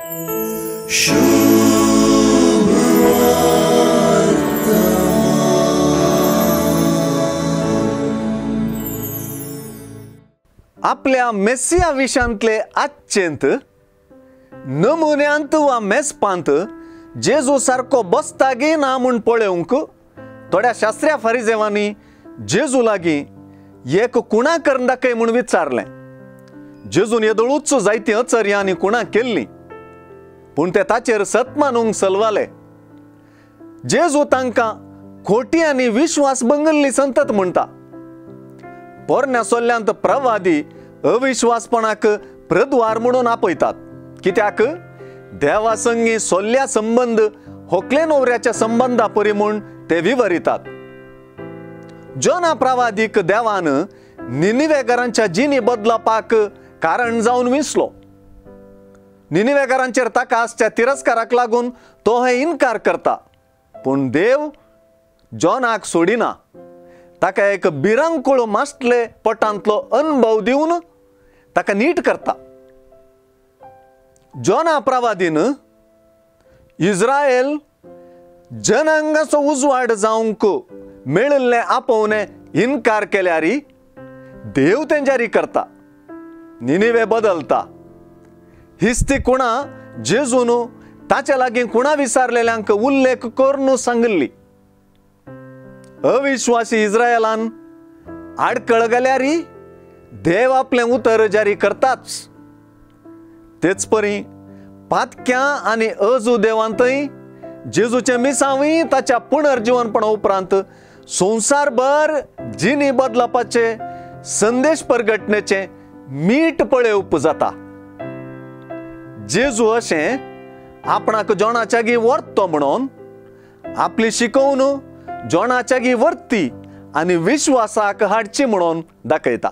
आपल्या मेसिया विशांतले आच्चेंत नमुन्यांत वा मेसपांत जेजू सारको बसता गी ना म्हूण पळोवंक थोड्या शास्त्र्या फारिजेवांनी जेजू लागीं एक कुणा करून दाखय म्हूण विचारलें. जेजून येदोळूच जायतीं अचर्यां आनी कुणां केल्लीं, पूण ते ताचेर सत मानूंक सलवाले. जेजू तांकां खोटी आनी विश्वास भंगल्ली संतत म्हणटा. पोरण्या सोल्ल्यांत प्रवादी अविश्वासपणाक प्रद्वार म्हणून आपयतात, कित्याक देवा संगी सोल्ल्या संबंद होकले नवऱ्याच्या संबंदा परी म्हूण ते विवरितात. जोना प्रवादीक देवान निनिवेगारांच्या जिणी बदलपाक कारण जावन विसलो. निनिवेगारांचेर ताका आसच्या तिरस्काराक लागून तो हे इनकार करता, पूण देव जोनाक सोडिना. ताका एक भिरांकूळ मासले पटांतलो अनुभव दिवन ताका नीट करता. जोना प्रवादीन इस्रायल जनांगाचो उजवाड जावंक मेळिल्लें आपोवणें इनकार केल्यार देव तें जारी करता. निनिवे बदलता. हीच ती कुणा जेजून ताच्या लागीं कुणा विसारलेल्यांक उल्लेख करून सांगिल्ली. अविश्वासी इस्रायलान आडकळ घाल्यार देव आपलें उतर जारी करताच. तेच परी पातक्यां आनी अजू देवांतय जेजूचें मिसांवूय ताच्या पुनर्जिवनपणा उपरांत संवसारभर जिणी बदलपाचे संदेश परगटण्याचें मीठ पळोवप जाता. जेजू अशें आपणाक जोणाच्यागी व्हरतो म्हणून आपली शिकोवन जोणाच्यागी व्हरती आनी विश्वासाक हाडची म्हणून दाखयता.